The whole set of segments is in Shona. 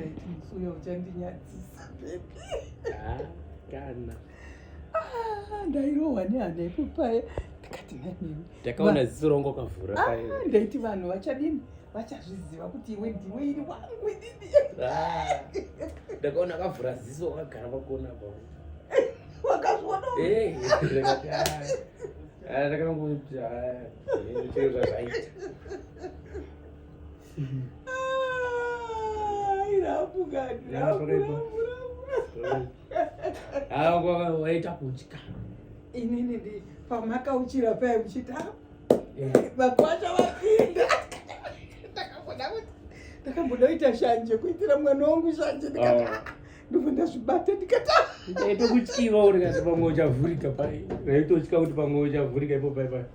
Ndaiti musi uya uchandinyadzisa bebi. Ah, kana. Ah, ndairohwa nehana ipo paye ndikati nanini. Ndakaona ziso rangu wakavhura ah, paye. Ndaiti vanhu vachadini vachazviziva kuti iwe ndiwe iri wangu inini. Ah, ndakaona akavhura ziso wakagara pakona pa. Wakazviona? Eh, ndakati ah, ndakangoti ah, chero zvazvaita. Waita kutya inini ndi pamakauchira paye muchiti ah, vakwasha vapinda ndakamboda kuita shanje kuitira mwana wangu shanje ndikati ah. Ah, ndobva ndazvibata ndikati ndaitokutyiwa uri kati pamwe uchavhurika pai ndaitotya kuti pamwe uchavhurika ipo pai pai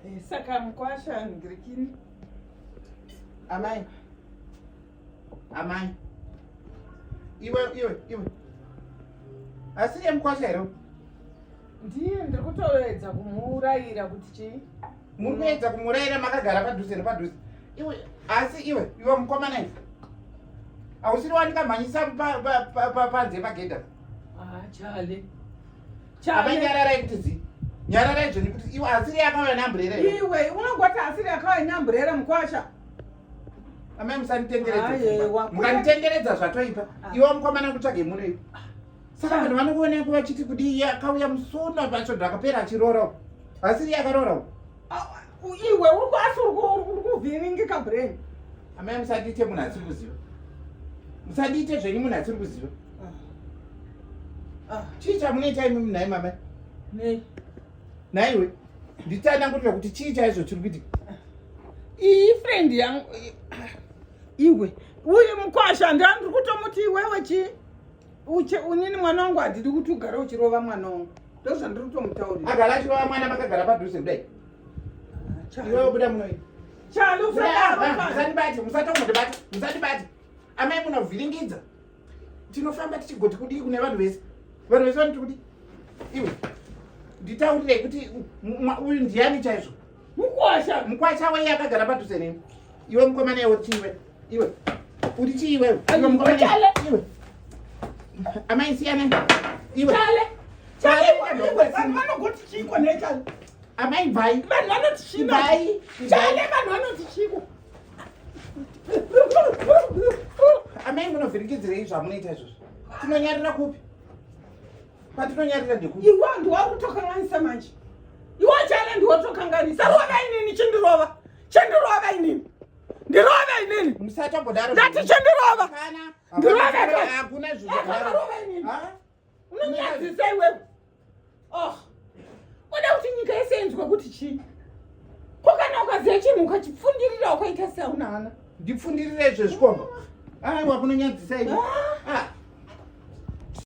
eh, saka mukwasha ngirikini amai amai iwe iwe iwe asi iye mukwasha here ndiye ndiri kutoedza kumuurayira kuti chii muri kuedza kumuurayira makagara padhuze nepadhuze iwe asi iwe iwe mukomana iwe hausiri wandikamhanyisa panze pagedha ah, chale Amai nyararai kuti zi. Nyararai zvenyu kuti iwe asiri yakauya neamburera. Iwe unongoti asiri yakauya neamburera mukwasha. Amai musanditenderedza. Mukanditenderedza zvatoipa. Ah. Iwe mukomana kutsvage muno iwe. Saka vanhu vanokuona vachiti kudii iye akauya musono pacho akapera achiroora. Asiri yakaroora. Ah, iwe uri asi uri kuvhiringika brain. Amai musandiite munhu asiri kuziva. Musandiite zvenyu munhu asiri kuziva. Ah. Chii chamunoita imi nhai mama? Nei? Nhaiwe, nditsanangurira kuti chii chaizvo chiri kuitika. Iyi friend yangu iwe uyu mukwasha ndandiri kutomuti iwewe chii? Uche unini mwana wangu handidi kuti ugare uchirova mwana wangu. Ndozvandiri kutomutaurira. Agara achirova mwana makagara padhuze kudai. Ah, Iwe buda muno. Chalo usadaro. Musandibate, musatombondibata, musandibate. Amai munovhiringidza. Tinofamba tichigoti kudii kune vanhu vese. Vanhu vese vanoti kudii? Iwe. Nditaurirei kuti uyu ndiani chaizvo? Mukwasha. Mukwasha wei akagara padhuze nemi. Iwe mukomana iwe chiiwe. Iwe. Uri chii iwewe? Iwe mukomana. Iwe. Amai siyana. Iwe. Chale. Chale. Vanhu vanogoti chiiko nechale. Amai bvai. Vanhu vanoti chii? Bvai. Chale vanhu vanoti chiiko? Amai munovhirikidzirei zvamunoita izvozvo? Tinonyarira kupi? Patinonyarira ndekupi? Iwe ndiwe kutokanganisa manje. Iwe chale ndiwe kutokanganisa. Rova inini chindirova. Chindirova inini. Ndirove inini. Musatombodaro. Ndati chindirova. Ndirove. Hakuna zvakadaro. Rova inini. Unonyadzisa iwewe. Oh. Oda kuti nyika yese inzwe kuti chii? Ko kana ukaziva chinhu ukachipfundirira ukaita seauna hana. Ndipfundirire izvezvi komba. Aiwa kunonyadzisa iwe. Ah.